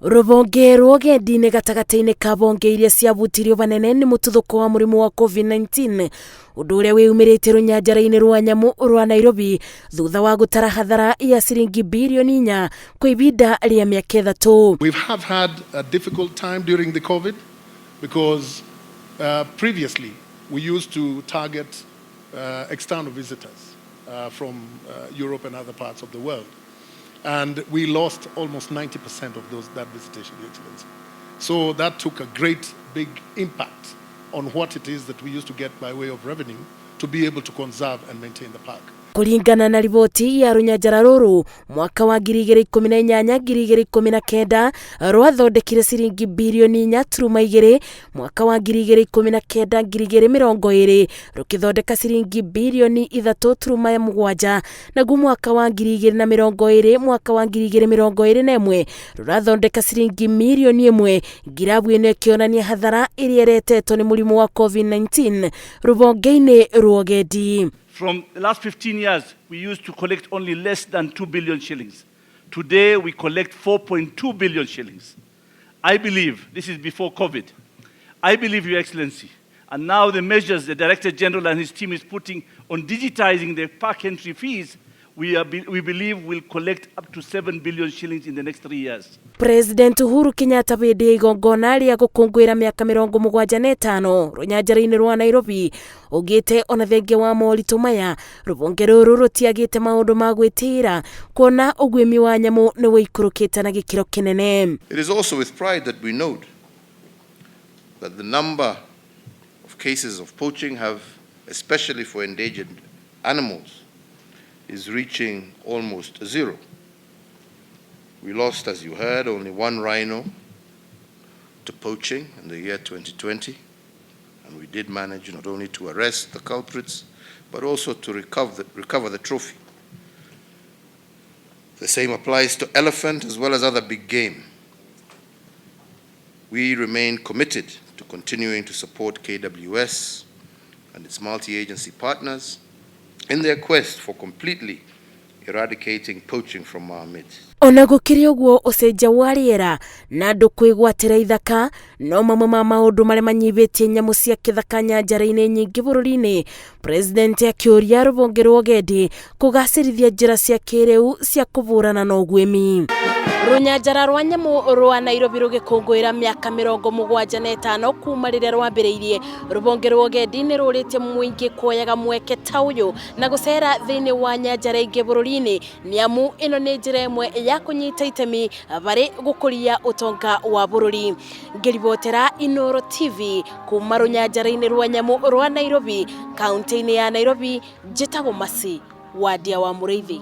Rũhonge rwa ũgendi-inĩ gatagatĩ-inĩ ka honge iria ciahutirio hanene nĩ mũtuthũko wa mũrimũ wa COVID-19, ũndũ ũrĩa wĩyumĩrĩtie rũnyanjara-inĩ rwa nyamũ rwa Nairobi thutha wa gũtara hathara ya ciringi birioni 4 kwa ibinda rĩa mĩaka 3. We have had a difficult time during the COVID because previously we used to target external visitors from Europe and other parts of the world. And we lost almost 90% of that visitation, Your Excellency. So that took a great big impact on what it is that we used to get by way of revenue to be able to conserve and maintain the park. Kũringana na riboti ya rũnyanjara rũrũ, mwaka wa 2018 2019 rwathondekire ciringi birioni 4.2, mwaka wa 2019 2020 rũkĩthondeka ciringi birioni 3.7, naguo mwaka wa 2020 mwaka wa 2021 rũrathondeka ciringi mirioni 1. Ngirabu ĩno ĩkĩonania hathara ĩrĩa ĩretetwo nĩ mũrimũ wa COVID-19 rũhonge-inĩ rwa ũgendi. From the last 15 years, we used to collect only less than 2 billion shillings. Today, we collect 4.2 billion shillings. I believe, this is before COVID, I believe, Your Excellency, and now the measures the Director General and his team is putting on digitizing the park entry fees, we believe we'll collect up to 7 billion shillings in the next 3 years. President Uhuru Kenyatta hĩndĩ ya igongona rĩa gũkũngũĩra mĩaka 75 rũnyanjara-inĩ rwa Nairobi ugĩte ona thengia wa moritũ maya, rũhonge rũrũ rũtiagĩte maũndũ ma gwĩtĩĩra kuona ũguĩmi wa nyamũ nĩ wĩikũrũkĩte na gĩkĩro kĩnene. It is also with pride that we note that the number of cases of poaching have, especially for endangered animals, is reaching almost zero. We lost, as you heard, only one rhino to poaching in the year 2020, and we did manage not only to arrest the culprits, but also to recover the trophy. The same applies to elephant as well as other big game. We remain committed to continuing to support KWS and its multi-agency partners in their quest for completely eradicating poaching from our midst. Ona gũkĩrĩ ũguo, ũcenjia wa rĩera na andũ kwĩgwatĩra ithaka no mamwe ma maũndũ marĩa manyihĩtie nyamũ cia kĩthaka nyanjara-inĩ nyingĩ bũrũri-inĩ. President akĩũria rũhonge rwa ũgendi kũgacĩrithia njĩra cia kĩrĩu cia kũhũrana na ũguĩmi. Rũnyanjara rwa nyamũ rwa Nairobi rũgĩkũngũĩra mĩaka 75 kuma rĩrĩa rwambĩrĩirie, rũhonge rwa ũgendi nĩ rũrĩtie mũingĩ kuoyaga mweke ta ũyũ na gũcera thĩinĩ wa nyanjara ingĩ bũrũri-inĩ, nĩ amu ĩno nĩ njĩra ĩmwe ya kũnyita itemi harĩ gũkũria ũtonga wa bũrũri. Ngĩribotera Inooro TV kuma rũnyanjara-inĩ rwa nyamũ rwa Nairobi, kaunti-inĩ ya Nairobi, njĩtagwo Masi Wadia wa Mũrĩithi.